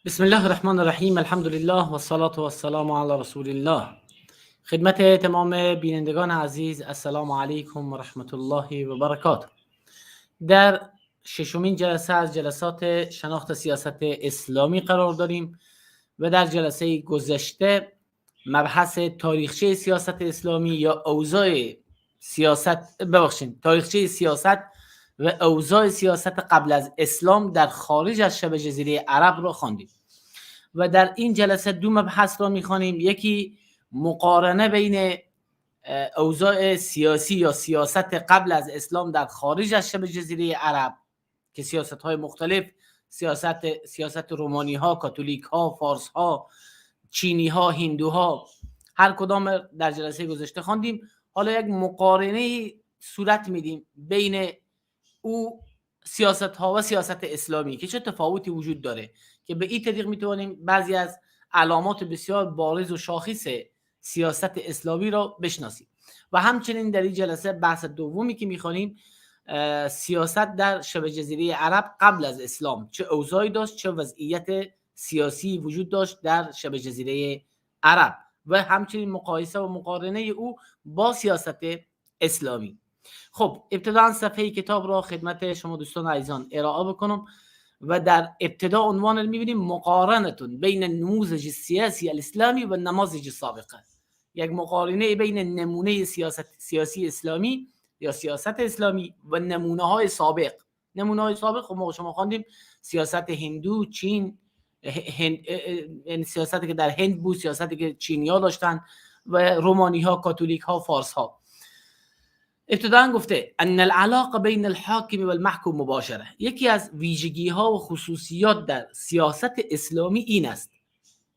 بسم الله الرحمن الرحیم. الحمد لله و الصلاة و السلام علی رسول الله. خدمت تمام بینندگان عزیز، السلام علیکم و رحمت الله و برکاته. در ششمین جلسه از جلسات شناخت سیاست اسلامی قرار داریم و در جلسه گذشته مبحث تاریخچه سیاست اسلامی یا اوضاع سیاست، ببخشید، تاریخچه سیاست و اوضاع سیاست قبل از اسلام در خارج از شبه جزیره عرب را خواندیم و در این جلسه دو مبحث را میخوانیم. یکی مقارنه بین اوضاع سیاسی یا سیاست قبل از اسلام در خارج از شبه جزیره عرب که سیاست های مختلف، سیاست رومانی ها، کاتولیک ها، فارس ها، چینی ها، هندوها، هر کدام در جلسه گذشته خواندیم. حالا یک مقارنه صورت میدیم بین او سیاست ها و سیاست اسلامی که چه تفاوتی وجود داره، که به این طریق میتوانیم بعضی از علامات بسیار بارز و شاخص سیاست اسلامی را بشناسیم. و همچنین در این جلسه بحث دومی که میخوانیم، سیاست در شبه جزیره عرب قبل از اسلام چه اوضاعی داشت، چه وضعیت سیاسی وجود داشت در شبه جزیره عرب و همچنین مقایسه و مقارنه او با سیاست اسلامی. خب، ابتداً صفحه کتاب را خدمت شما دوستان عزیزان ارائه بکنم و در ابتدا عنوان میبینیم مقارنتون بین نموذج سیاسی الاسلامی و نماذج سابقه، یک مقارنه بین نمونه سیاسی اسلامی یا سیاست اسلامی و نمونه های سابق. نمونه های سابق خب ما شما خواندیم سیاست هندو، چین، هند، یعنی سیاستی که در هند بود، سیاستی که چینیا داشتن و رومانی ها، کاتولیک ها، فارس ها. ابتداً گفته ان العلاقه بین الحاکم و المحکوم مباشره. یکی از ویژگی ها و خصوصیات در سیاست اسلامی این است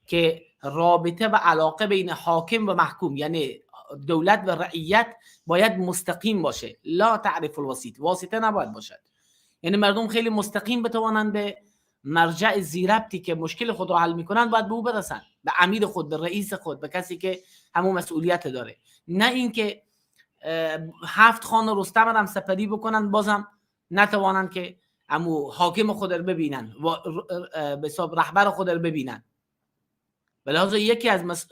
که رابطه و علاقه بین حاکم و محکوم، یعنی دولت و رعیت، باید مستقیم باشه. لا تعرف الوسیط، واسطه نباید باشد. یعنی مردم خیلی مستقیم بتوانند به مرجع ذیربطی که مشکل خود را حل میکنند باید به او برسن، به امیر خود، به رئیس خود، به کسی که همون مسئولیت داره. نه اینکه هفت خان رستم هم سپری بکنن بازم نتوانند که امو حاکم خود رو ببینن و به حساب رهبر خود رو ببینن. ولهذا یکی از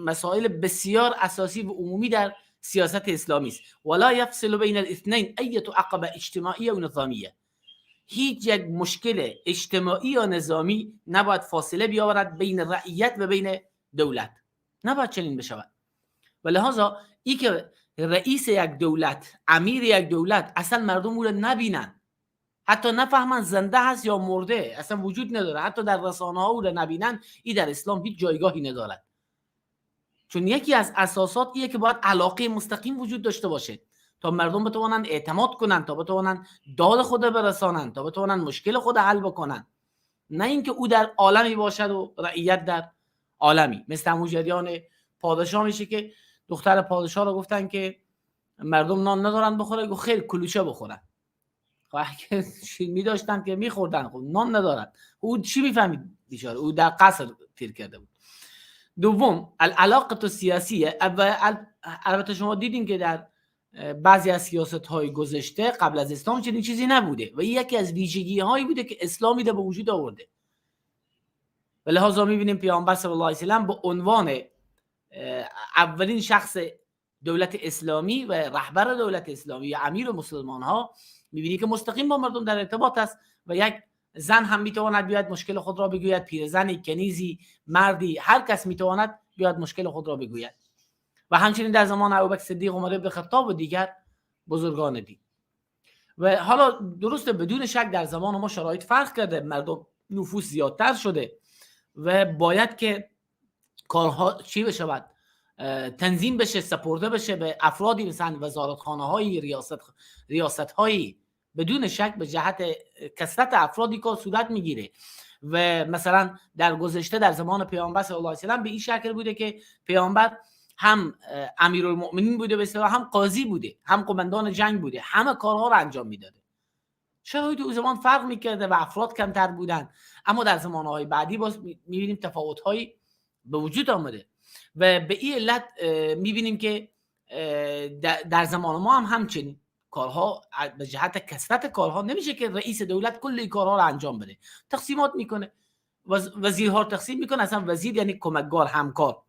مسائل بسیار اساسی و عمومی در سیاست اسلامی است. ولا یفصل بین الاثنین ایة عقبه اجتماعی و نظامیه. هیچ یک مشکل اجتماعی یا نظامی نباید فاصله بیاورد بین رعیت و بین دولت، نباید چنین بشود. و لهذا ای که رئیس یک دولت، امیر یک دولت، اصلا مردم او را نبینن، حتی نفهمن زنده هست یا مرده، اصلا وجود نداره، حتی در رسانه ها او را نبینن، ای در اسلام هیچ جایگاهی ندارد. چون یکی از اساسات ایه که باید علاقه مستقیم وجود داشته باشه تا مردم بتوانن اعتماد کنن، تا بتوانن داد خود برسانن، تا بتوانن مشکل خود حل بکنن، نه اینکه او در عالمی باشد و رعیت در عالمی. مثل همون جریان پادشاه میشه که دختر پادشاه رو گفتن که مردم نان ندارن بخوره، گفت خیر کلوچه بخورن. خب اگه می‌داشتن که می‌خوردن، خب نان ندارن. او چی می‌فهمید بیچاره، او در قصر تیر کرده بود. دوم، العلاقه سیاسیه. البته شما دیدین که در بعضی از سیاست‌های گذشته قبل از اسلام چنین چیزی نبوده و این یکی از ویژگی‌هایی بوده که اسلامی ده به وجود آورده. و لهذا می‌بینیم پیامبر صلی الله علیه و سلم به عنوان اولین شخص دولت اسلامی و رهبر دولت اسلامی یا امیر مسلمان ها، می‌بینی که مستقیم با مردم در ارتباط است و یک زن هم می‌تواند بیاید مشکل خود را بگوید، پیرزنی، کنیزی، مردی، هر کس می‌تواند بیاید مشکل خود را بگوید. و همچنین در زمان ابوبکر صدیق، عمر بن خطاب و دیگر بزرگان دین. و حالا درسته بدون شک در زمان ما شرایط فرق کرده، مردم نفوس زیادتر شده و باید که کارها چی بشود، تنظیم بشه، سپرده بشه به افرادی مثلا وزارتخانه‌های، ریاست‌هایی. بدون شک به جهت کثرت افرادی کار صورت میگیره. و مثلا در گذشته در زمان پیامبر صلی الله علیه و سلم به این شکل بوده که پیامبر هم امیرالمؤمنین بوده به اصطلاح، هم قاضی بوده، هم قماندان جنگ بوده، همه کارها رو انجام میداده. شرایط اون زمان فرق میکرده و افراد کمتر بودن، اما در زمانهای بعدی باز میبینیم تفاوت‌هایی به وجود آمده و به این علت میبینیم که در زمان ما هم همچنین کارها به جهت کثرت کارها نمیشه که رئیس دولت کل این کارها رو انجام بده، تقسیمات میکنه. وزیرها تقسیم میکنه. اصلا وزیر یعنی کمکگار، همکار.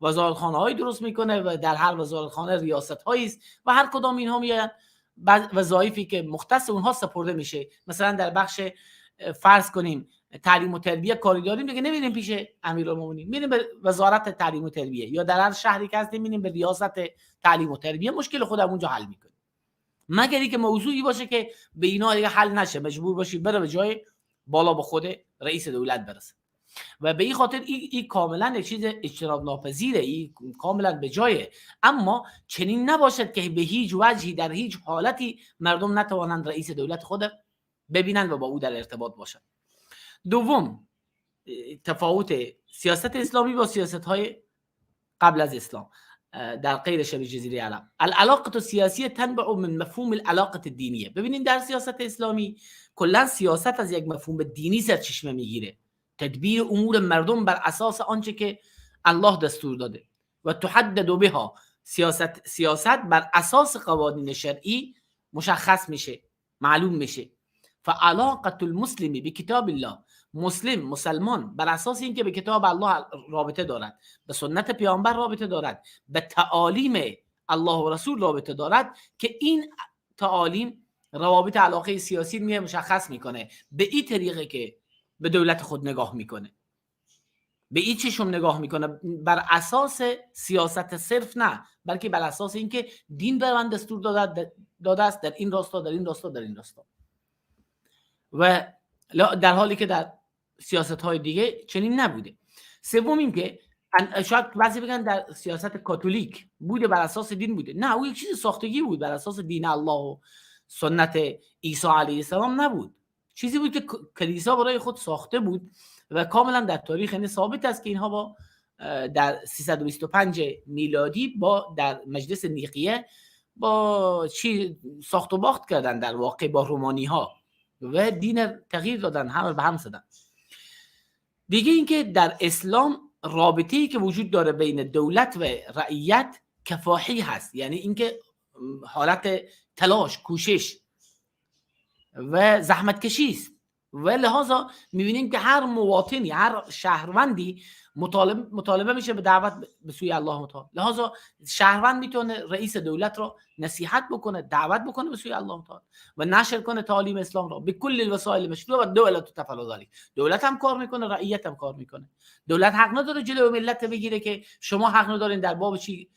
وزارتخانه هایی درست میکنه و در هر وزارتخانه ریاست هایی است و هر کدام اینها میان وظایفی که مختص اونها سپرده میشه. مثلا در بخش فرض کنیم تعلیم و تربیه کاری داریم، دیگه نمیریم پیش امیرالمومنین، میریم به وزارت تعلیم و تربیه، یا در هر شهری که هستیم میریم به ریاست تعلیم و تربیه، مشکل خودمون اونجا حل میکنیم. مگر اینکه موضوعی باشه که به اینا دیگه حل نشه، مجبور باشی بره به جای بالا به خود رئیس دولت برسه. و به این خاطر این کاملا یک چیز اجتناب ناپذیره، این کاملا به جایه. اما چنین نباشد که به هیچ وجهی در هیچ حالتی مردم نتوانند رئیس دولت خود ببینند و با او در ارتباط باشند. دوم، تفاوت سیاست اسلامی با سیاست های قبل از اسلام در غیر شبه جزیره عرب، العلاقه السیاسیه تنبع من مفهوم العلاقه الدینیه. ببینید در سیاست اسلامی کلا سیاست از یک مفهوم دینی سرچشمه میگیره، تدبیر امور مردم بر اساس آنچه که الله دستور داده و تحدد بها. سیاست بر اساس قوانین شرعی مشخص میشه، معلوم میشه. فعلاقه المسلم بکتاب الله، مسلم مسلمان بر اساس اینکه به کتاب الله رابطه دارد، به سنت پیامبر رابطه دارد، به تعالیم الله و رسول رابطه دارد، که این تعالیم روابط علاقه سیاسی میه مشخص میکنه. به این طریقه که به دولت خود نگاه میکنه، به این چشم نگاه میکنه، بر اساس سیاست صرف نه، بلکه بر اساس اینکه دین به من دستور داده است در این راستا، در این راستا، در این راستا. و در حالی که در سیاست های دیگه چنین نبوده. سوم این که شاید بعضی بگن در سیاست کاتولیک بوده، بر اساس دین بوده. نه، او یک چیز ساختگی بود، بر اساس دین الله و سنت عیسی علیه السلام نبود، چیزی بود که کلیسا برای خود ساخته بود و کاملا در تاریخ یعنی ثابت است که اینها با در 325 میلادی با در مجلس نیقیه با چی ساخت و باخت کردن، در واقع با رومانی ها، و دین تغییر دادن، همه به هم زدن. دیگه اینکه در اسلام رابطه‌ای که وجود داره بین دولت و رعیت کفاحی هست، یعنی اینکه حالت تلاش، کوشش و زحمت کشی است. و لحاظا می‌بینیم که هر مواطنی، هر شهروندی مطالبه میشه به دعوت به سوی الله متعال. لحاظا شهروند میتونه رئیس دولت رو نصیحت بکنه، دعوت بکنه به سوی الله متعال و نشر کنه تعالیم اسلام را به کل الوسایل مشروع و دولت تفعل ذلک. دولت هم کار میکنه، رعیت هم کار میکنه. دولت حق نداره جلو ملت بگیره که شما حق ندارین در باب چی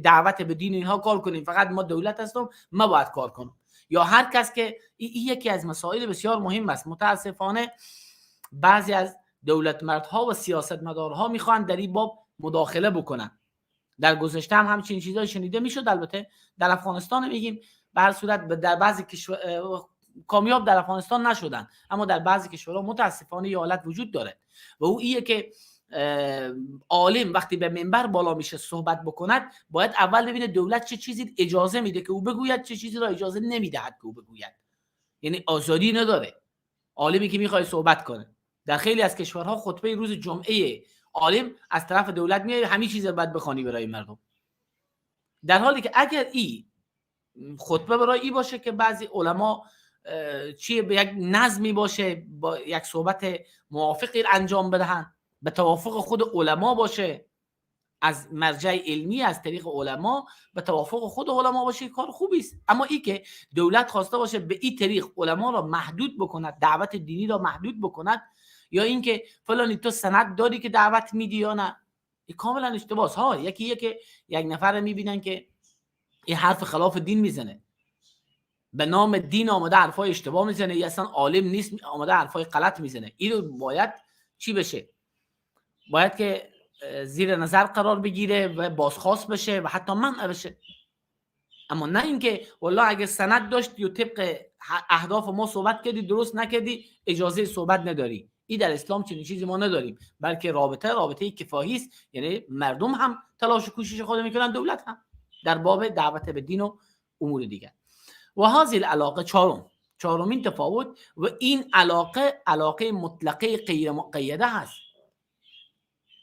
دعوت به دین اینها کار کنین، فقط ما دولت هستم، ما باید کار کنم. یا هر کس که این یکی از مسائل بسیار مهم است. متاسفانه بعضی از دولت مردها و سیاستمدارها میخوان در این باب مداخله بکنن. در گذشته هم همچین چیزایی شنیده میشد. البته در افغانستان میگیم به هر صورت در بعضی کشور کامیاب در افغانستان نشدن، اما در بعضی کشورها متاسفانه یه حالت وجود داره و او ایه که عالم وقتی به منبر بالا میشه صحبت بکند، باید اول ببینه دولت چه چیزی اجازه میده که او بگوید، چه چیزی را اجازه نمیدهد که او بگوید. یعنی آزادی نداره عالمی که میخواد صحبت کنه. در خیلی از کشورها خطبه روز جمعه عالم از طرف دولت میاد، همین چیز رو باید بخوانی برای مردم، در حالی که اگر ای خطبه برای ای باشه که بعضی علما چی به یک نظمی باشه، با یک صحبت موافقی انجام بدهن، به توافق خود علما باشه، از مرجع علمی از طریق علما به توافق خود علما باشه، کار خوبی است. اما ای که دولت خواسته باشه به این طریق علما را محدود بکند، دعوت دینی را محدود بکند، یا اینکه فلانی تو سند داری که دعوت میدی یا نه، این کاملا اشتباهه. ها، یکی که یک نفر میبینن که این حرف خلاف دین میزنه، به نام دین آمده حرفای اشتباه میزنه، یا اصلا عالم نیست آمده حرفای غلط میزنه، اینو باید چی بشه؟ باید که زیر نظر قرار بگیره و بازخواست بشه و حتی منع بشه. اما نه اینکه والله اگه سند داشت یا طبق اهداف ما صحبت کردی، درست نکردی، اجازه صحبت نداری. این در اسلام چنین چیزی ما نداریم، بلکه رابطه کفاهی است، یعنی مردم هم تلاش و کوشش خود میکنن، دولت هم در باب دعوت به دین و امور دیگر. و هذه العلاقه، چهارمین تفاوت، و این علاقه مطلقه غیر مقیده هست،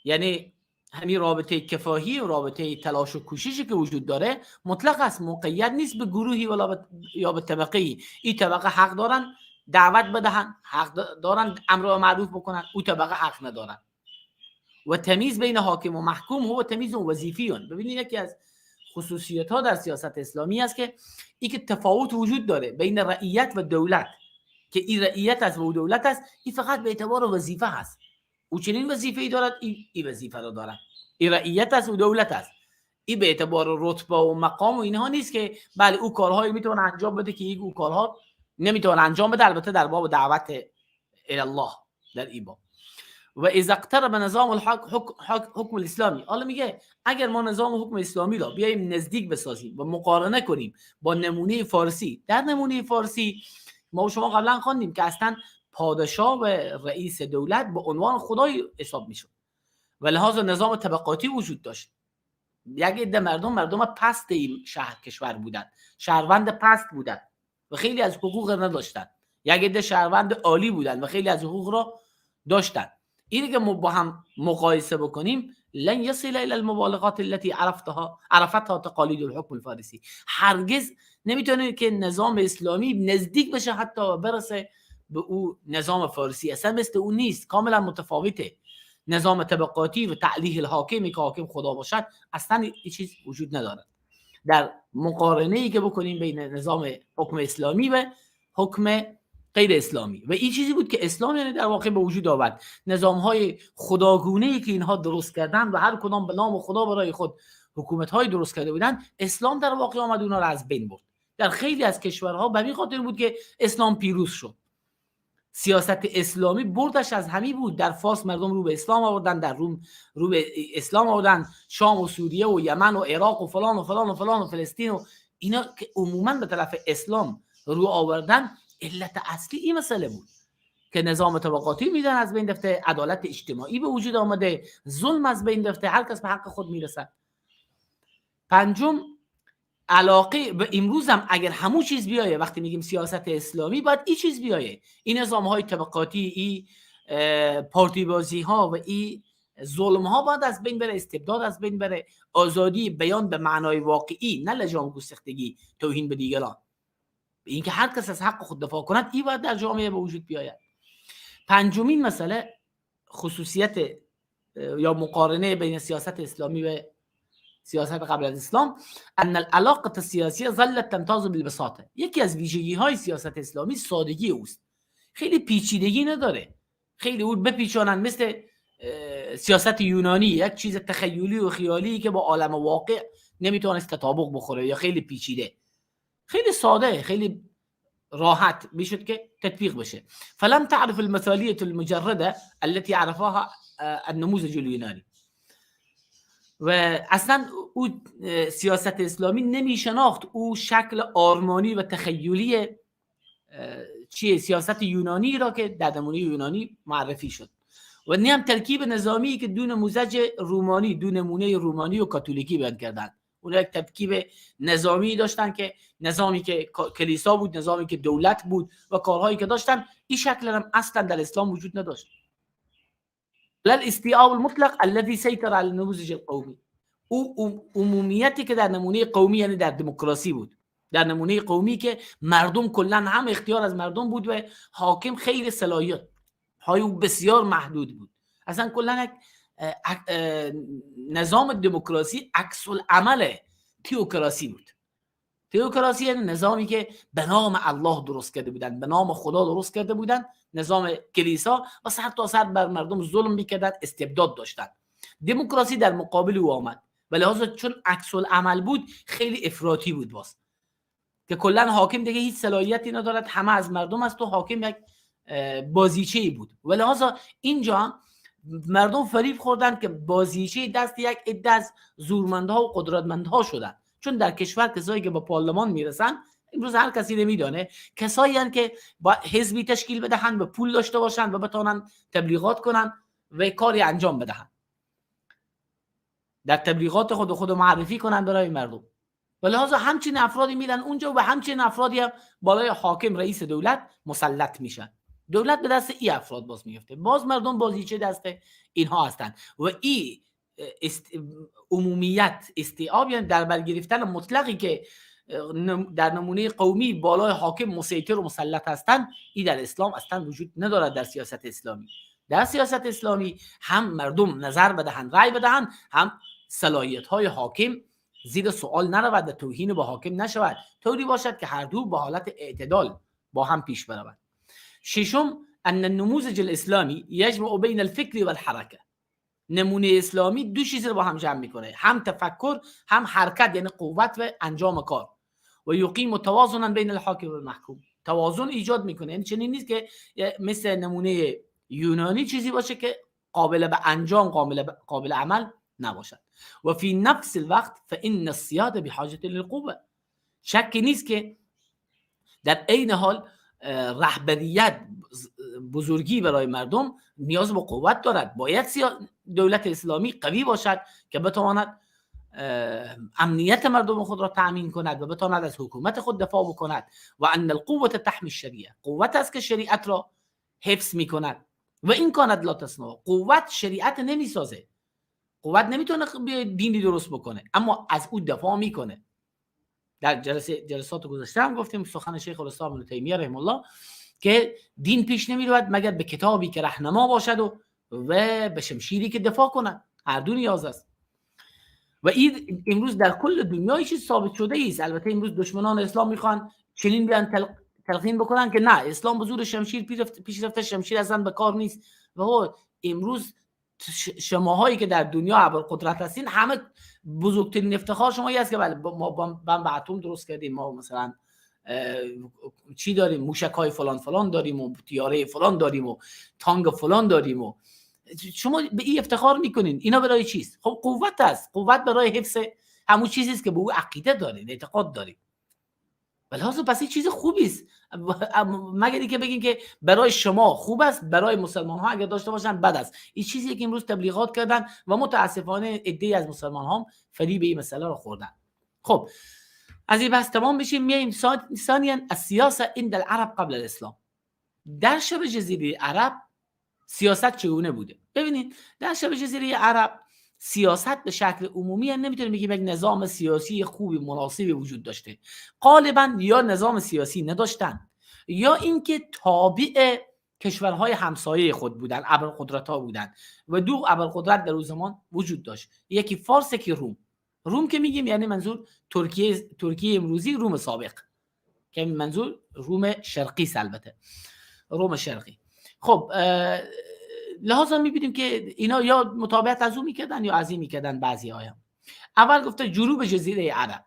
یعنی همین رابطه کفاهی و رابطه تلاش و کوششی که وجود داره مطلق است، مقید نیست به گروهی ولا یا به طبقه ای. این طبقه حق دارن دعوت بدهند، حق دارن امر معروف بکنن، او طبقه حق ندارن. و تمیز بین حاکم و محکوم هو تمیز وظیفی. ببینید یکی از خصوصیت ها در سیاست اسلامی است که این که تفاوت وجود داره بین رعیت و دولت، که این رعیت است و او دولت است، این فقط به اعتبار وظیفه هست. او چنین وظیفه‌ای دارد، این وظیفه را دارد. این رعیت است و دولت است. این به اعتبار رتبه و مقام و اینها نیست که بله او کارهایی میتونه انجام بده که او کارها نمیتونه انجام بده، البته در باب دعوت الی الله در این باب. و اذا اقترب نظام الحکم الاسلامی، حالا میگه اگر ما نظام حکم اسلامی را بیایم نزدیک بسازیم و مقارنه کنیم با نمونه فارسی، در نمونه فارسی ما و شما قبلا خواندیم که اصلا پادشاه و رئیس دولت به عنوان خدای حساب میشد و لحاظ نظام طبقاتی وجود داشت. یک عده مردم پست این شهر کشور بودند، شهروند پست بودند و خیلی از حقوق نداشتند. یک عده شهروند عالی بودند و خیلی از حقوق را داشتند. اینی که ما با هم مقایسه بکنیم، لن یصل الى المبالغات التي عرفتها تقالید الحکم الفارسی، هرگز نمیتونه که نظام اسلامی نزدیک بشه حتی برسه به او نظام فارسی. اصلا مثل او نیست، کاملا متفاوته. نظام طبقاتی و تعلیه الحاکمی که حاکم خدا باشد اصلا این چیز وجود ندارد. در مقارنه ای که بکنیم بین نظام حکم اسلامی و حکم غیر اسلامی، و این چیزی بود که اسلام یعنی در واقع به وجود آورد، نظام‌های خداگونه‌ای که اینها درست کردن و هر کدام به نام خدا برای خود حکومت‌های درست کرده بودن، اسلام در واقع آمد اونها را از بین برد. در خیلی از کشورها به همین خاطر بود که اسلام پیروز شد. سیاست اسلامی بردش از همین بود. در فارس مردم رو به اسلام آوردن، در روم رو به اسلام آوردن، شام و سوریه و یمن و عراق و فلان و فلان و فلان و فلسطین و اینا که عموما به طرف اسلام رو آوردن. علت اصلی این مسئله بود که نظام طبقاتی میدن از بین رفته، عدالت اجتماعی به وجود آمده، ظلم از بین رفته، هر کس به حق خود میرسد. پنجم، علاقه و امروز هم اگر همون چیز بیایه، وقتی میگیم سیاست اسلامی باید این چیز بیایه، این نظام های طبقاتی، این پارتی بازی ها و این ظلم ها باید از بین بره، استبداد از بین بره، آزادی بیان به معنای واقعی، نه لجام گسیختگی، توهین به دیگران، اینکه هر کس از حق خود دفاع کند، این باید در جامعه به وجود بیاید. پنجمین مسئله خصوصیت یا مقارنه بین سیاست اسلامی و سیاست قبل از اسلام، ان العلاقه السیاسیه ظلت تمتاز بالبساطه. یکی از ویژگی های سیاست اسلامی سادگی اوست، خیلی پیچیدگی نداره، خیلی او بپیچانن مثل سیاست یونانی، یک چیز تخیلی و خیالی که با عالم واقع نمیتونست تطابق بخوره یا خیلی پیچیده، خیلی ساده، خیلی راحت میشد که تطبیق بشه. فلم تعرف المثالية المجردة التي عرفها النموذج اليوناني. و اصلا او سیاست اسلامی نمیشناخت او شکل آرمانی و تخیلی چیه سیاست یونانی را که در نمونه یونانی معرفی شد، و نه هم ترکیب نظامی که دو نموذج رومانی، دو نمونه رومانی و کاتولیکی بیان کردند. اون یک ترکیب نظامی داشتن که نظامی که کلیسا بود، نظامی که دولت بود و کارهایی که داشتن، این شکل هم اصلا در اسلام وجود نداشت. الاستیعاب المطلق الذي سيطر على النموذج القومي، او عمومیتی که در نمونه قومی یعنی در دموکراسی بود، در نمونه قومی که مردم کلا هم اختیار از مردم بود و حاکم خیلی صلاحیت های او بسیار محدود بود. اصلا کلا یک نظام دموکراسی عکس العمل تئوکراسی بود. تئوکراسی یعنی نظامی که به نام الله درست کرده بودن، به نام خدا درست کرده بودن، نظام کلیسا، و سر تا سر بر مردم ظلم میکردن، استبداد داشتن. دموکراسی در مقابل او آمد و لحاظ چون عکس العمل بود خیلی افراطی بود، باز که کلا حاکم دیگه هیچ صلاحیتی ندارد، همه از مردم است و حاکم یک بازیچه‌ای بود. و لحاظ اینجا هم مردم فریب خوردن که بازیچه دست یک عده از زورمندها و قدرتمندها شدن، چون در کشور کسایی که با پارلمان میرسن، امروز هر کسی نمیدانه، کسایی هستند که با حزبی تشکیل بدهن و پول داشته باشن و بتونن تبلیغات کنن و کاری انجام بدهن، در تبلیغات خود خود معرفی کنن برای مردم. و لحاظ همچین افرادی میرن اونجا و همچین افرادی هم بالای حاکم رئیس دولت مسلط میشن. دولت به دست ای افراد باز میفته، باز مردم بازیچه دست اینها هستند. و ای عمومیت، استیعاب، یعنی در بر گرفتن مطلقی که در نمونه قومی بالای حاکم مسیطر و مسلط هستند، این در اسلام اصلا وجود ندارد. در سیاست اسلامی، در سیاست اسلامی هم مردم نظر بدهند، رأی بدهند، هم صلاحیت های حاکم زیر سوال نرود و توهین به حاکم نشود، طوری باشد که هر دو به حالت اعتدال با هم پیش برود. ششم، ان النموذج الاسلامی یجمع بین الفکر والحرکه. نمونه اسلامی دو چیز رو با هم جمع میکنه، هم تفکر هم حرکت، یعنی قوت و انجام کار. و یقیم توازنا بین الحاکم و المحکوم، توازن ایجاد میکنه. یعنی چنین نیست که مثل نمونه یونانی چیزی باشه که قابل به انجام، قابل عمل نباشد. و فی نفس الوقت فان السیاده بحاجه للقوه. شکی نیست که در عین حال رهبریت، بزرگی برای مردم نیاز به قوت دارد. باید دولت اسلامی قوی باشد که بتواند امنیت مردم خود را تأمین کند و بتواند از حکومت خود دفاع بکند. و ان القوة تحمی الشریعه، قوت است که شریعت را حفظ میکند. و این کانت لا تصنع، قوت شریعت نمیسازه، قوت نمیتونه دینی درست بکنه، اما از او دفاع میکنه. در جلسات گذشته هم گفتیم سخن شیخ الاسلام ابن تیمیه رحمه الله که دین پیش نمیرود مگر به کتابی که رهنما باشد و به شمشیری که دفاع کند. هر دو نیاز است. و این امروز در کل دنیا چیز ثابت شده است. البته امروز دشمنان اسلام میخوان چنین بیان تلقین بکنن که نه، اسلام به زور شمشیر پیش رفته، شمشیر اصلا به کار نیست. و امروز شماهایی که در دنیا ابرقدرت هستین، همه بزرگترین افتخار شما است که بله ما بمب اتم درست کردیم، ما مثلا چی داریم، موشک‌های فلان فلان داریم و تیاره فلان داریم و تانگ فلان داریم و شما به این افتخار میکنین. اینا برای چیست؟ خب قوت است. قوت برای حفظ همون چیزی است که به او عقیده دارین، اعتقاد دارین. ولهذا پس این چیز خوبی است، مگر اینکه بگین که برای شما خوب است، برای مسلمان ها اگر داشته باشن بد است. این چیزیه که امروز تبلیغات کردن و متاسفانه عده‌ای از مسلمان ها فریب این مسئله رو خوردن. خب از این بحث تمام بشیم، میایم ثانیا السیاسه عند العرب قبل الاسلام. در شبه جزیره عرب سیاست چگونه بوده؟ ببینید در شبه جزیره عرب سیاست به شکل عمومی نمیتونیم بگیم یک نظام سیاسی خوبی مناسبی وجود داشته. غالبا یا نظام سیاسی نداشتن یا اینکه تابع کشورهای همسایه خود بودن، ابرقدرت‌ها بودن. و دو ابرقدرت در اون زمان وجود داشت، یکی فارس یکی روم. روم که میگیم یعنی منظور ترکیه امروزی، روم سابق که منظور روم شرقی، البته روم شرقی. خب لحاظا میبینیم که اینا یا متابعت از او میکردن یا از این میکردن. بعضی هایم اول گفته جنوب جزیره عرب،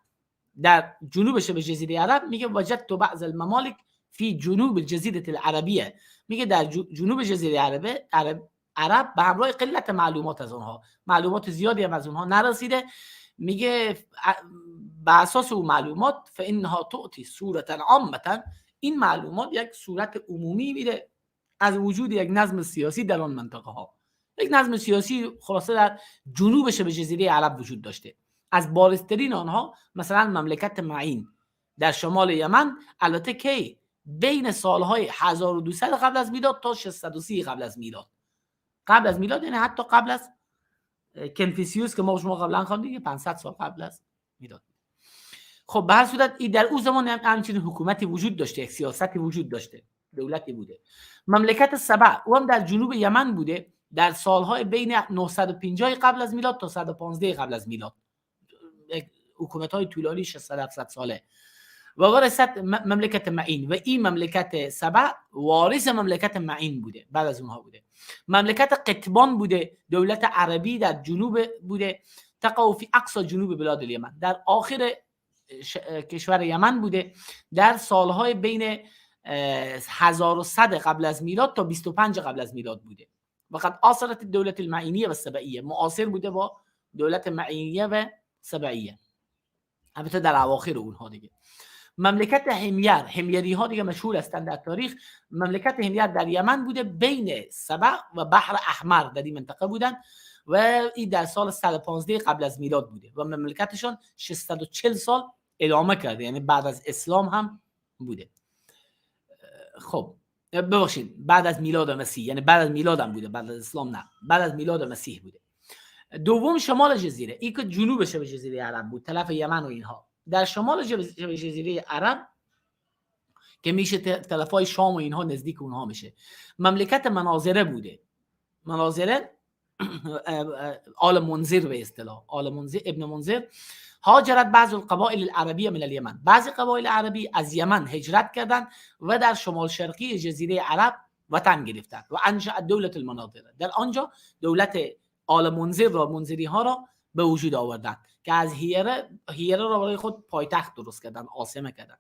در جنوب شبه جزیره عرب میگه وجدت بعض الممالک فی جنوب الجزیره العربیه. میگه در جنوب جزیره عرب به همراه قلت معلومات از اونها، معلومات زیادی هم از اونها نرسیده، میگه به اساس اون معلومات فانها تعطی صورتا عامه، این معلومات یک صورت عمومی میده از وجود یک نظم سیاسی در آن منطقه ها. یک نظم سیاسی خلاصه در جنوب شبه جزیره عرب وجود داشته. از بارزترین آنها مثلا مملکت معین در شمال یمن، البته کی بین سالهای 1200 قبل از میلاد تا 630 قبل از میلاد. قبل از میلاد یعنی حتی قبل از کنفوسیوس که ما شما قبلا خواندیم 500 سال قبل از میلاد. خب به هر صورت در اون زمان همچنین حکومتی وجود داشته، یک سیاستی وجود داشته، دولتی بوده. مملکت سبع او هم در جنوب یمن بوده، در سالهای بین 950 قبل از میلاد تا 115 قبل از میلاد، یک حکومت‌های طولانی 600 700 ساله. و ورثت مملکت معین و این مملکت سبع وارث مملکت معین بوده، بعد از اونها بوده. مملکت قطبان بوده، دولت عربی در جنوب بوده، تقع فی اقصا جنوب بلاد الیمن، در آخر کشور یمن بوده، در سالهای بین 1100 قبل از میلاد تا 25 قبل از میلاد بوده. وقد آثرت الدولت المعینیه و السبعیه، معاصر بوده با دولت معینیه و سبعیه، البته در اواخر اونها دیگه. مملکت حمیر، حمیری ها دیگه مشهور هستند در تاریخ. مملکت حمیر در یمن بوده، بین سبع و بحر احمر در این منطقه بودن و این در سال 115 قبل از میلاد بوده و مملکتشان 640 سال ادامه کرده، یعنی بعد از اسلام هم بوده. خب ببخشید بعد از میلاد مسیح، یعنی بعد از میلاد هم بوده، بعد از اسلام نه، بعد از میلاد مسیح بوده. دوم شمال جزیره، این که جنوب شبه جزیره عرب بود، طرف یمن و اینها. در شمال شبه جزیره عرب که میشه طرفای شام و اینها نزدیک اونها میشه، مملکت مناظره بوده. مناظره آل منذر به اصطلاح، آل منذر ابن منذر. هاجرت بعض القبائل العربیه من الیمن، بعضی قبایل عربی از یمن هجرت کردند و در شمال شرقی جزیره عرب وطن گرفتند و انشأ دولت المناظره. در آنجا دولت آل منذر را، منذری ها را به وجود آوردند که از هیره را برای خود پایتخت درست کردند، عاصمه کردند.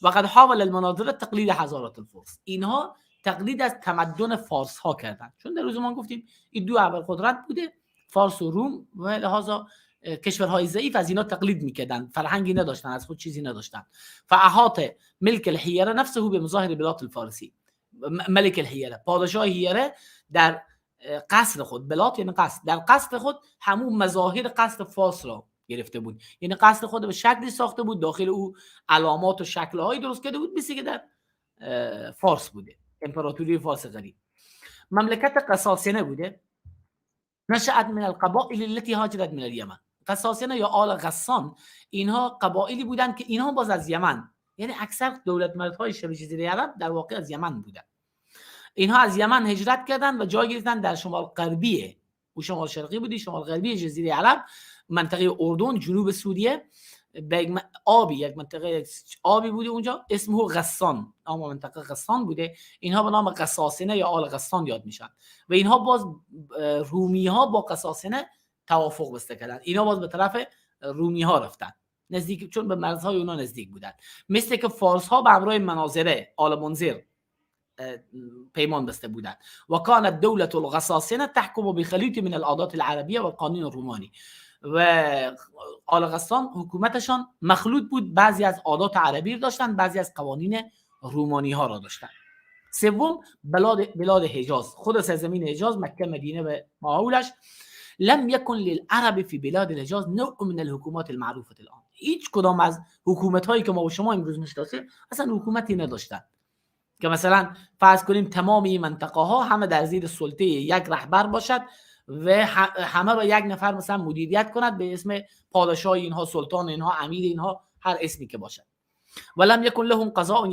و قد حاول المناظره تقلید حضارات الفرس، اینها تقلید از تمدن فارس ها کردند، چون در روز ما گفتیم این دو ابر قدرت بوده، فارس و روم، و لهذا کشورهای ضعیف از اینا تقلید میکردن، فرهنگی نداشتن، از خود چیزی نداشتن. فاحاط ملک الحیره نفسه به مظاهر بلاط الفارسی. ملک الحیره، پادشاه حیره، در قصر خود، بلاط یعنی قصر، در قصر خود همون مظاهر قصر فارس را گرفته بود، یعنی قصر خود به شکلی ساخته بود، داخل او علامات و شکل‌هایی درست کرده بود مثل که در فارس بوده، امپراتوری فارس قدیم. مملکت قصاصنه بوده، نشأت من القبائل التي هاجرت من اليمن. قصاصنه یا آل غسان، اینها قبایلی بودند که اینها باز از یمن، یعنی اکثر دولت مردهای شبه جزیره عرب در واقع از یمن بودند. اینها از یمن هجرت کردند و جای گرفتن در شمال غربی، او شمال شرقی بودی، شمال غربی جزیره عرب، منطقه اردن، جنوب سوریه، به آبی، یک منطقه آبی بوده اونجا، اسمه غسان، اما منطقه غسان بوده. اینها به نام قصاصنه یا آل غسان یاد میشن و اینها باز رومی ها با قصاصنه توافق بسته کردن، اینها باز به طرف رومی ها رفتن، نزدیک، چون به مرزهای اونا نزدیک بودن. مثل که فارس ها به همراه مناظره آل منذر پیمان بسته بودند. و کانت دولت الغساسنه تحکم بخلیط من العادات العربیه و القانون الرومانی. و آل غسان حکومتشان مخلوط بود، بعضی از عادات عربی داشتن، بعضی از قوانین رومانی ها را داشتن. سوم بلاد حجاز، خود سرزمین حجاز، مکه، مدینه و ماحولش. لم يكن للعرب في بلاد الحجاز نوع من الحکومات المعروفه الان. هیچ کدام از حکومت هایی که ما و شما امروز میشناسیم اصلا حکومتی نداشتن که مثلا فرض کنیم تمام این منطقه ها همه در زیر سلطه یک رهبر باشد و همه را یک نفر مثلا مدیریت کند به اسم پادشاه اینها، سلطان اینها، امیر اینها، هر اسمی که باشد. ولم یکن لهم قضاء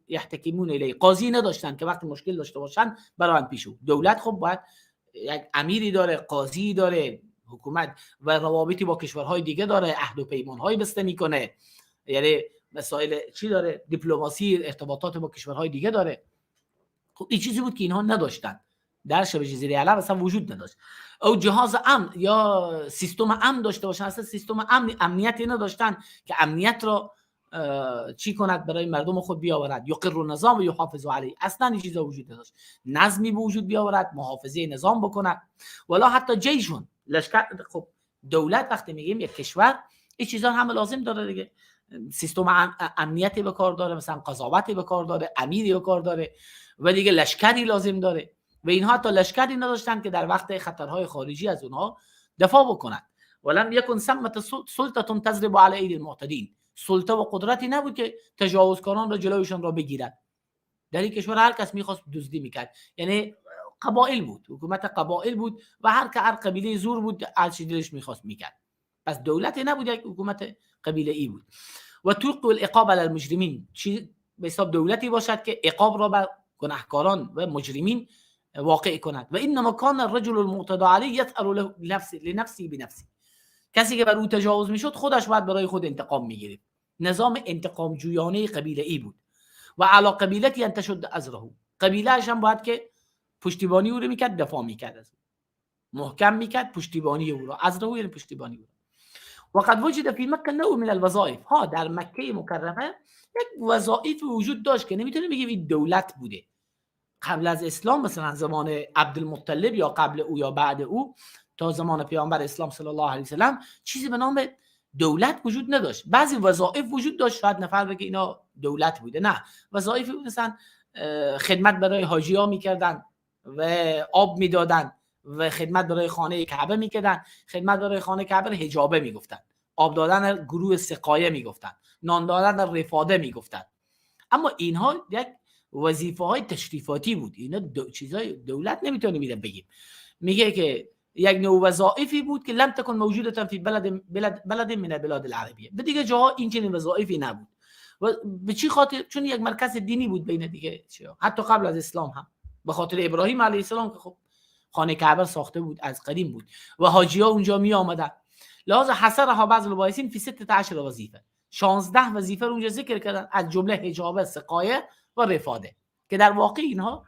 یحتکمون الیه، قاضی نداشتن که وقتی مشکل داشته باشن برای پیش او. دولت خب باید یک امیری داره، قاضی داره، حکومت و روابطی با کشورهای دیگه داره، عهد و پیمانهایی بسته میکنه، یعنی مسائل چی داره، دیپلماسی، ارتباطات با کشورهای دیگه داره. خب این چیزی بود که اینها نداشتن در شبه جزیره عرب، اصلا وجود نداشت. او جهاز امن یا سیستم امن داشته باشن، اصلا سیستم امن امنیتی نداشتن که امنیت را چی کند برای مردم خود بیاورد. یقر النظام و یحافظ علیه، اصلا این چیزا وجود نداشت. نظمی به وجود بیاورد، محافظه نظام بکند. ولا حتی جیشون، لشکر. خب دولت وقتی میگیم یک کشور، این چیزا همه لازم داره دیگه، سیستم امنیتی به کار داره، مثلا قضاوتی به کار داره، امیری به کار داره و دیگه لشکری لازم داره. و اینها حتی لشکری نداشتن که در وقت خطرهای خارجی از اونها دفاع بکنند. ولم یکن ثمة سلطه تضرب علی اید المعتدین، سلطه و قدرتی نبود که تجاوزکاران را جلویشان را بگیرد. در این کشور هر کس میخواست دزدی میکرد، یعنی قبایل بود، حکومت قبایل بود و هر که هر قبیله زور بود هر چی دلش میخواست میکرد. پس دولتی نبود، یک حکومت قبیله ای بود. و توقع العقاب علی المجرمین، چی به حساب دولتی باشد که عقاب را بر گناهکاران و مجرمین واقع کند. و انما کان الرجل المعتدى علیه یثأر لنفسه بنفسه، کسی که بر او تجاوز میشد خودش باید برای خود انتقام میگیرید. نظام انتقام جویانه قبیله ای بود. و علی قبیلتی ان تشد ازره، قبیله اش هم باید که پشتیبانی او رو میکرد، دفاع میکرد از او، محکم میکرد پشتیبانی او را، ازره یعنی پشتیبانی او را. و قد وجد فی مکه نوع من الوظایف، ها در مکه مکرمه یک وظایف وجود داشت که نمیتونیم بگیم این دولت بوده. قبل از اسلام مثلا زمان عبدالمطلب یا قبل او یا بعد او تا زمان پیامبر اسلام صلی الله علیه و سلم چیزی به نام دولت وجود نداشت. بعضی وظایف وجود داشت، شاید نفر بگه اینا دولت بوده، نه، وظایف مثلا خدمت برای حاجی‌ها میکردن و آب میدادن و خدمت برای خانه کعبه میکردن. خدمت برای خانه کعبه حجابه میگفتن، آب دادن گروه سقایه میگفتن، نان دادن رفاده میگفتن. اما اینها یک وظیفه های تشریفاتی بود، اینا چیزای دولت نمیتونیم میده بگیم. میگه که یک نوع وظایفی بود که لم تکن موجوده فی بلد من البلاد العربیه. به دیگه جاها این چنین وظایفی نبود. و به چی خاطر؟ چون یک مرکز دینی بود بین دیگه چیا، حتی قبل از اسلام هم، به خاطر ابراهیم علیه السلام که خب خانه کعبه ساخته بود، از قدیم بود و حاجی‌ها اونجا می آمدن. لحاظ حصرها بعض الباحثین فی 16 وظیفه، 16 وظیفه رو اونجا ذکر کردن، از جمله حجابه، سقایه و رفاده، که در واقع اینها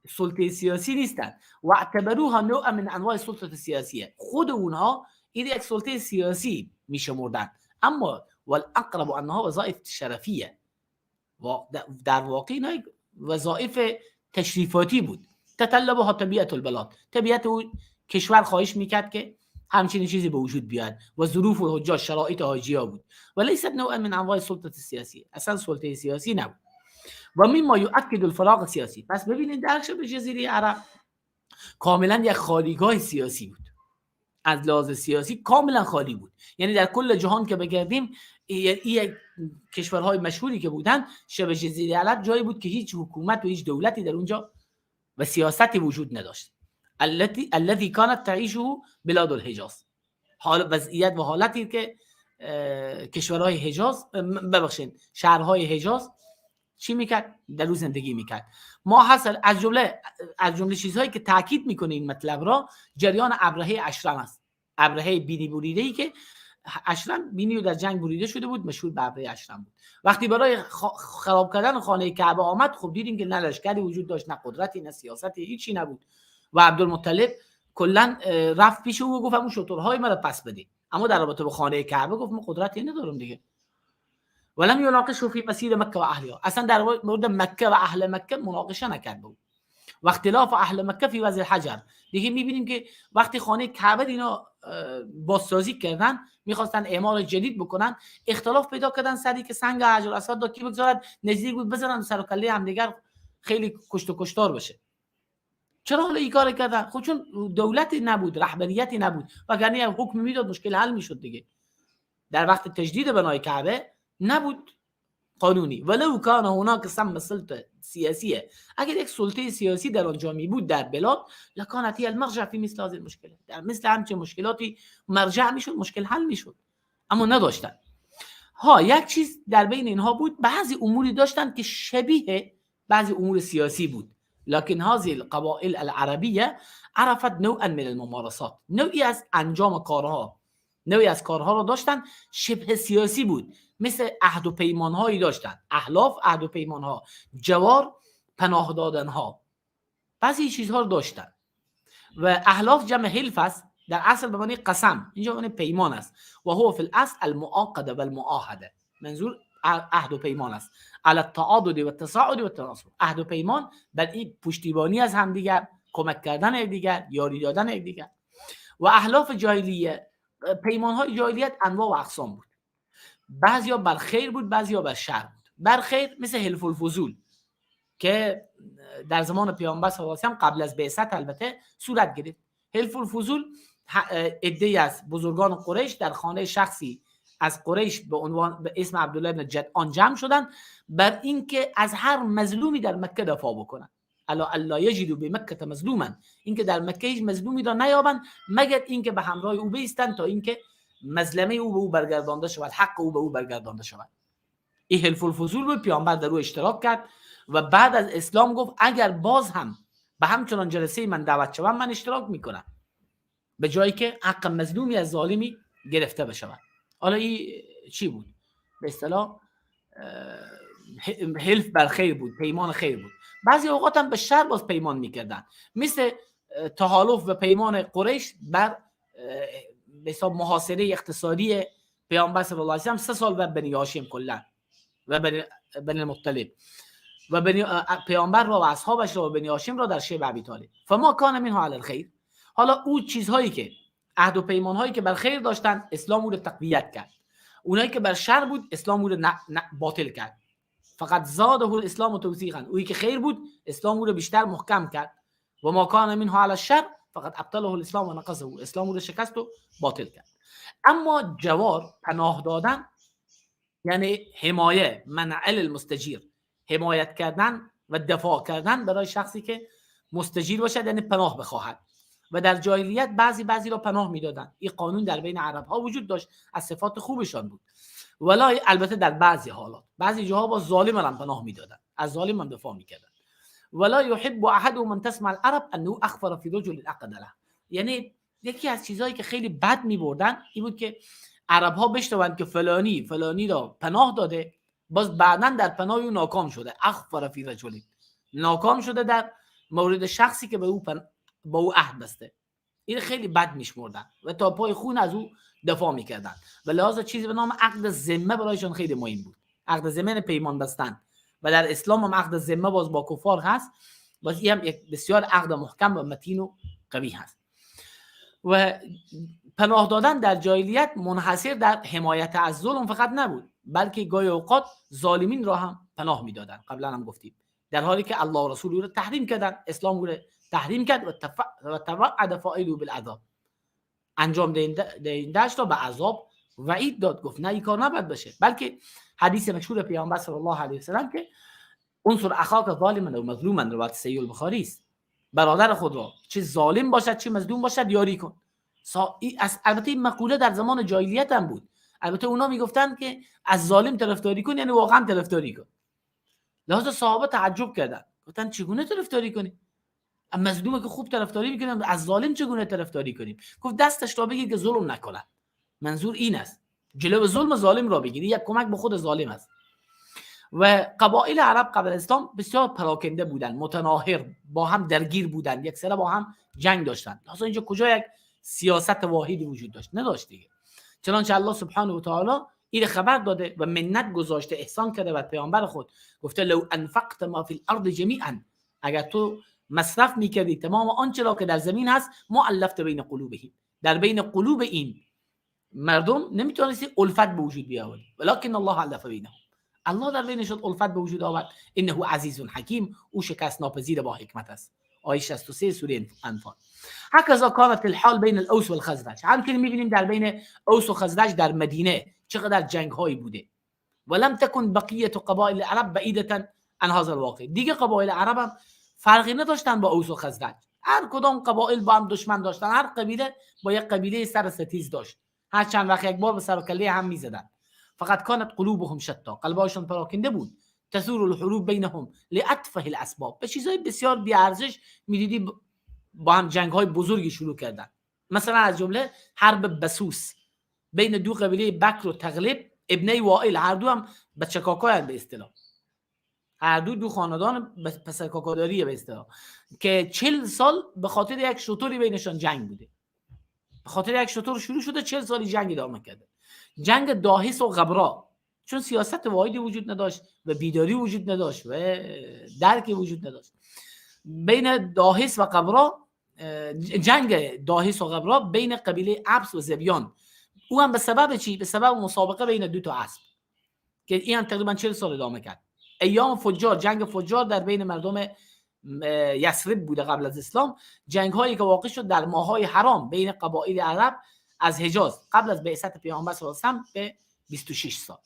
سلطه سیاسی نیستند. و اعتبروها نوع من انواع سلطه سیاسیه، خود اونها این یک سلطه سیاسی میشمردن. اما والاقرب انها وظایف شرفیه، در واقع اینها وظایف تشریفاتی بود. تطلبها طبیعت البلاد، طبیعت او کشور خواهش میکرد که همچین چیزی به وجود بیاد و ظروف و حجاج، شرایط حاجی‌ها بود. و لیست نوع من انواع سلطه سیاسی، اصلا سلطه سیاسی نبود. و مما یؤکد الفراغ سیاسی. پس ببینید در شبه جزیره عرب کاملا یک خالیگاه سیاسی بود، از لحاظ سیاسی کاملا خالی بود. یعنی در کل جهان که بگردیم، این کشورهای مشهوری که بودن، شبه جزیره عرب جایی بود که هیچ حکومت و هیچ دولتی در اونجا و سیاستی وجود نداشت. الذي كانت تعيشه بلاد الحجاز، حال وضعیت و حالتی که کشورهای حجاز، ببخشید شهرهای حجاز چی میکرد؟ در او زندگی میکرد. ما حاصل از جمله چیزهایی که تاکید میکنه این مطلب را، جریان ابرهه اشرم است. ابرهه بینی بریده ای که اشرم بینی رو در جنگ بریده شده بود، مشهور به ابرهه اشرم بود. وقتی برای خراب کردن خانه کعبه آمد، خب دیدیم که نه لشکری وجود داشت، نه قدرتی، نه سیاستی، هیچی نبود. و عبدالمطلب کلا رفت پیش او و گفت اون شترهای مرا پس بدید. اما در رابطه با خانه کعبه گفت من قدرتی ندارم دیگه. ولم یناقشه فی مسیر مکه و اهلها، اصلا در مورد مکه و اهل مکه مناقشه نکرد بود. و اختلاف اهل مکه فی وضع الحجر، دیگه میبینیم که وقتی خانه کعبه اینا بازسازی کردن، میخواستن اعمار جدید بکنن، اختلاف پیدا کردن سری که سنگ حجر اسود را کی بگذارد، نزدیک بود بزنن سر و کله همدیگر، خیلی کشت و کشتار بشه. چرا حالا این کار کردن؟ خب چون دولتی نبود، رهبریتی نبود، وگرنه حکم میداد مشکل حل میشد دیگه. در وقت تجدید بنای کعبه نبود قانونی. ولو کان هناک ثم سلطه سیاسیه، اگر یک سلطه سیاسی در آنجا می بود در بلاد، لکانت هی المرجع فی مثل هذه المشکله، در مثل همچین مشکلاتی مرجع میشد، مشکل حل میشد، اما نداشتن. ها یک چیز در بین اینها بود، بعضی اموری داشتن که شبیه بعضی امور سیاسی بود. لكن هذه القبائل العربیه عرفت نوعا من الممارسات، نوعی از انجام کارها، نوعی از کارها را داشتن شبه سیاسی بود، مثل عهد و پیمانهایی داشتن، احلاف عهد و پیمانها، جوار پناه دادنها، بعضی چیزها رو داشتن. و احلاف جمع حلف است، در اصل به معنی قسم، اینجا به معنی پیمان است. و هو فی الاصل المعاقده و المعاهده، منظور عهد و پیمان است، علی التعاضد و التساعد و التناصر. عهد و پیمان بر این پشتیبانی از همدیگر، کمک کردن یکدیگر، یاری دادن یکدیگر. و احلاف جاهلیه، پیمان‌های جاهلیت انواع و اقسام بود، بعضیا بر خیر بود، بعضیا بر شر بود. بر خیر مثل حلف الفضول که در زمان پیامبر صلی الله علیه و آله قبل از بعثت البته صورت گرفت. حلف الفضول عده‌ای از بزرگان قریش در خانه شخصی از قریش به عنوان به اسم عبدالله بن جدعان جمع شدن بر اینکه از هر مظلومی در مکه دفاع بکنن. الا الا یجدوا بمکه مظلوما، اینکه در مکه هیچ مظلومی را نیابند مگر اینکه به همراه او بایستند تا اینکه مظلمه او به او برگردانده شود، حق او به او برگردانده شود. این حلف الفضول بود، پیامبر در او اشتراک کرد و بعد از اسلام گفت اگر باز هم به همچنان جلسه من دعوت شوم من اشتراک میکنم، به جایی که حق مظلومی از ظالمی گرفته بشود. حالا این چی بود؟ به اصطلاح حلف بر خیر بود، پیمان خیر بود. بعضی اوقات هم به شر باز پیمان میکردن، مثل تحالف و پیمان قریش بر به حساب محاصره اقتصادی پیامبر صلی الله علیه و سلم 3 سال و بنی هاشم کلا و بنی المطلب و بنی پیامبر را و اصحابش را و بنی هاشم را در شعب ابی طالب. فما کان منها علی الخیر. حالا او چیزهایی که عهد و پیمان هایی که بر خیر داشتن اسلام او رو تقویت کرد، اونایی که بر شر بود اسلام او رو باطل کرد. فقط زاده الاسلام توثیقا، اویی که خیر بود اسلام او رو بیشتر محکم کرد. و ما کان منها علی الشر فقط ابطله الاسلام و نقضه، اسلام او رو شکست و باطل کرد. اما جوار، پناه دادن، یعنی حمایه، منع المستجیر، حمایت کردن و دفاع کردن برای شخصی که مستجیر باشد، یعنی پناه بخواهد. و در جاهلیت بعضی را پناه میدادند. این قانون در بین عرب ها وجود داشت، از صفات خوبشان بود. ولی البته در بعضی حالات، بعضی جاها با ظالم هم پناه میدادند، از ظالم هم دفاع میکردند. ولا يحب احد من تسمع العرب انه اخفر في رجل عقد له. یعنی یکی از چیزهایی که خیلی بد میبردن این بود که عرب ها بشنوند که فلانی فلانی را پناه داده، باز بعدا در پناه او ناکام شده. اخفر فی رجل، ناکام شده در مورد شخصی که به او با او عهد بسته. این خیلی بد میشمردن و تا پای خون از او دفاع میکردن. و لحاظ چیزی به نام عقد ذمه برایشان خیلی مهم بود. عقد ذمه پیمان بستن، و در اسلام هم عقد ذمه باز با کفار هست، باز این هم یک بسیار عقد محکم و متین و قوی هست. و پناه دادن در جاهلیت منحصر در حمایت از ظلم فقط نبود، بلکه گاهی اوقات ظالمین را هم پناه میدادن. قبلا هم گفتیم، در حالی که الله و رسول او را تحریم کردن، اسلام او را تحریم کرد و توعد فاعله بالعذاب، انجام دهنده‌اش را به عذاب وعید داد، گفت نه این کار نباید بشه. بلکه حدیث مشهور پیامبر صلی الله علیه و سلم که انصر اخاک ظالما و مظلوما، روایت صحیح البخاری است، برادر خود را چه ظالم باشد چه مظلوم باشد یاری کن. البته این مقوله در زمان جاهلیت هم بود. البته اونا میگفتن که از ظالم طرفداری کن، یعنی واقعا طرفداری کن. لحاظ صحابه تعجب کردن، گفتن چگونه طرفداری کنیم؟ مظلومه که خوب طرفداری میکنن، از ظالم چگونه طرفداری کنیم؟ گفت دستش را بگیر که ظلم نکنه. منظور این است جلو ظلم ظالم را بگیری، یک کمک به خود ظالم است. و قبایل عرب قبل اسلام بسیار پراکنده بودند، متناهر، با هم درگیر بودند، یک سره با هم جنگ داشتند. لحاظ اینجا کجا یک سیاست واحدی وجود داشت؟ نداشت دیگه. چنانچه الله سبحانه و تعالی این خبر داده و منت گذاشته، احسان کرده بر پیامبر خود، گفته لو انفقت ما فی الارض جمیعا، اگر تو مصرف میکردی تمام آنچه را که در زمین هست، ما الفت بین قلوبهم، در بین قلوب این مردم نمیتونستی الفت به وجود بیاوری، ولکن الله الف بینهم، الله در بینشون الفت به وجود آورد. انه عزیز حکیم، او شکست ناپذیر با حکمت است. آیه 63 سوره انفال. هکذا کانت الحال بین الاوس والخزرج. همچنین میبینیم در بین اوس و خزرج در مدینه چقدر جنگ هایی بوده. ولم تکن بقیه قبایل العرب بعیده عن هذا الواقع. دیگه قبایل عرب هم فرقی نداشتن با اوس و خزرج. هر کدام قبایل با هم دشمن داشتن، هر قبیله با یک قبیله سر ستیز داشت، هر چند وقت یک بار به سر و کله هم میزدن. فقط کانت قلوبهم شتا، قلبهاشون پراکنده بود. تثور الحروب بینهم لاتفه الاسباب، به چیزهای بسیار بی ارزش میدیدی با هم جنگ های بزرگی شروع کردن. مثلا از جمله حرب بسوس بین دو قبیله بکر و تغلب ابنی وائل، هر دو هم بچه کاکایند به اصطلاح، هر دو دو خاندان پسر کاکاداریه به اصطلاح، که 40 سال به خاطر یک شتری بینشان جنگ بوده. به خاطر یک شتر شروع شده، 40 سالی جنگ ادامه کرده. جنگ داهس و غبرا، چون سیاست واحدی وجود نداشت و بیداری وجود نداشت و درکی وجود نداشت، بین داهس و غبرا، جنگ داهس و غبرا بین قبیله عبس و زبیان، او هم به سبب چی؟ به سبب مسابقه بین دو تا اسب که این هم تقریبا 40 سال ادامه کرد. ایام فجار، جنگ فجار در بین مردم یثرب بوده قبل از اسلام، جنگ هایی که واقع شد در ماهای حرام بین قبایل عرب از حجاز قبل از بعثت پیامبر صلی الله علیه و سلم به 26 سال.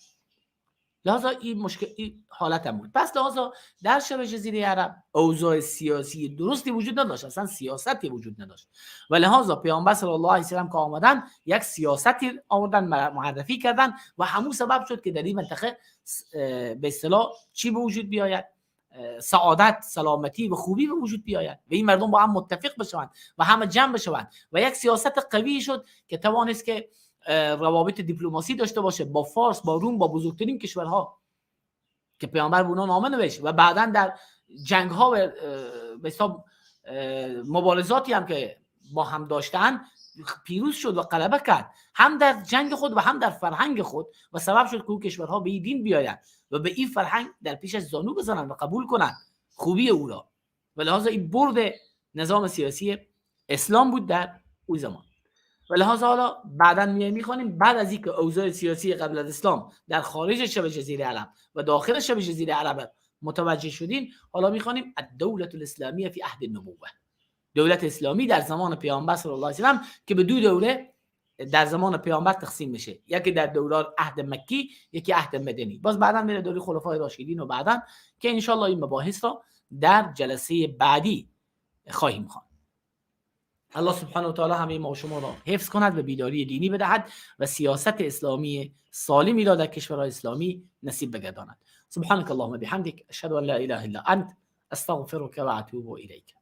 لحاظا این مشکل، این حالت هم بود. پس لحاظا در شبه جزیره عرب اوضاع سیاسی درستی وجود نداشت، اصلا سیاستی وجود نداشت و لحاظا پیامبر صلی الله علیه و سلم که آمدن یک سیاستی آوردن، معرفی کردن و همون سبب شد که در این منطقه به اصطلاح چی به وجود بیاید؟ سعادت، سلامتی و خوبی به وجود بیاید و این مردم با هم متفق بشوند و همه جمع بشوند و یک سیاست قوی شد که توانست که روابط دیپلماسی داشته باشه با فارس، با روم، با بزرگترین کشورها که پیامبر به اونا نامه نوشت و بعداً در جنگ ها و به حساب مبارزاتی هم که با هم داشتن پیروز شد و غلبه کرد، هم در جنگ خود و هم در فرهنگ خود، و سبب شد که او کشورها به این دین بیایند و به این فرهنگ در پیشش زانو بزنند و قبول کنند خوبی او را. و لحاظ این برد نظام سیاسی اسلام بود در او زمان. و لحاظ حالا بعداً میخوانیم بعد از اینکه اوضاع سیاسی قبل از اسلام در خارج شبه جزیره عرب و داخل شبه جزیره عرب متوجه شدیم، حالا میخوانیم الدولة الاسلامیه فی عهد النبوه، دولت اسلامی در زمان پیامبر صلی الله علیه و سلم که به دو دوره در زمان پیامبر تقسیم میشه، یکی در دوران عهد مکی، یکی عهد مدنی. باز بعداً میره دوره خلفای راشدین و بعداً که ان شاء الله این مباحث را در جلسه بعدی خواهیم خواند. الله سبحانه و تعالی همه ما و شما را حفظ کند و بیداری دینی بدهد و سیاست اسلامی سالمی را در کشورهای اسلامی نصیب بگرداند. سبحانك اللهم بحمدك، اشهد ان لا اله الا انت، استغفرك و اتوب الیک.